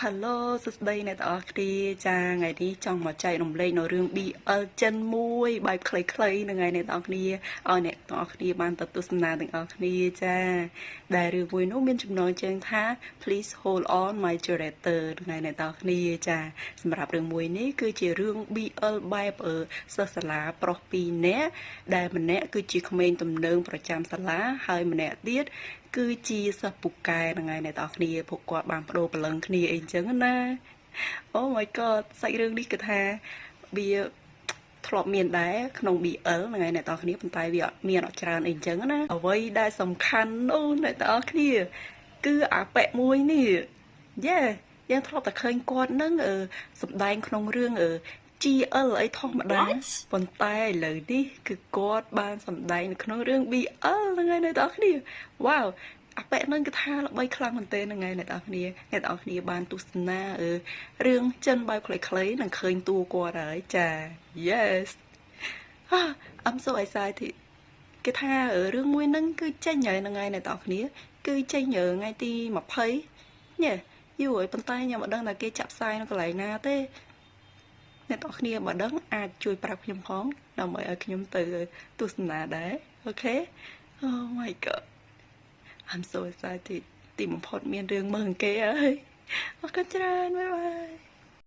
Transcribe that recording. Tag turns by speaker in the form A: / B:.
A: Hello សួស្តីអ្នកទាំងអស់គ្នាចាថ្ងៃនេះចង់មកចែករំលែកនៅរឿង BL ចិនមួយបែបខ្លីៗហ្នឹងហើយអ្នកទាំងអស់គ្នាឲ្យអ្នកទាំងអស់គ្នាបានទៅទស្សនាទាំងអស់គ្នាចាដែលរឿងមួយនោះមានចំណងជើងថា Please Hold On My Generator ហ្នឹងហើយអ្នកទាំងអស់គ្នាចាសម្រាប់រឿងមួយនេះគឺជារឿង BL បែបសិស្សសាលាប្រុស2នាក់ដែលម្នាក់គឺជាក្មេងទំនើងប្រចាំសាលាហើយម្នាក់ទៀតគឺជាសិស្សពូកែហ្នឹងហើយអ្នកទាំងអស់គ្នាពួកគាត់បានបដូរព្រលឹងគ្នាអីចឹងណា Oh my god សាច់រឿងនេះគឺថាវាធ្លាប់មានដែរក្នុង BL ហ្នឹងហើយអ្នកទាំងអស់គ្នាប៉ុន្តែវាអត់មានអត់ច្រើនអីចឹងណាអ្វីដែលសំខាន់នោះអ្នកទាំងអស់គ្នាគឺអាប៉ែមួយនេះយេយើងធ្លាប់តែឃើញគាត់នឹងសម្ដែងក្នុងរឿង GL អីធម្មតា
B: What?
A: ប៉ុន្តែឥឡូវនេះគឺគាត់បានសម្ដែងនៅក្នុងរឿង BL ហ្នឹងហើយអ្នកទាំងអស់គ្នាវ៉ាវអាប៉ែហ្នឹងគឺថាល្បីខ្លាំងមែនទែនហ្នឹងហើយអ្នកទាំងអស់គ្នាអ្នកទាំងអស់គ្នាបានទស្សនារឿងចិនបែបខ្លីៗនឹងឃើញតួគាត់ហើយចា Yes, I'm so excited. គេថារឿងមួយហ្នឹងគឺចេញហើយហ្នឹងហើយអ្នកទាំងអស់គ្នាគឺចេញថ្ងៃទី20ញ៉េយូរហើយប៉ុន្តែខ្ញុំមិនដឹងថាគេចាក់ផ្សាយនៅកន្លែងណាទេអ្នកទាំងអស់គ្នាបើដឹងអាចជួយប្រាប់ខ្ញុំផងដើម្បីឲ្យខ្ញុំទៅទស្សនាដែរ okay. Oh my God, I'm so excited. ទីបំផុតមានរឿងមើលគេហើយអរគុណច្រើន bye bye.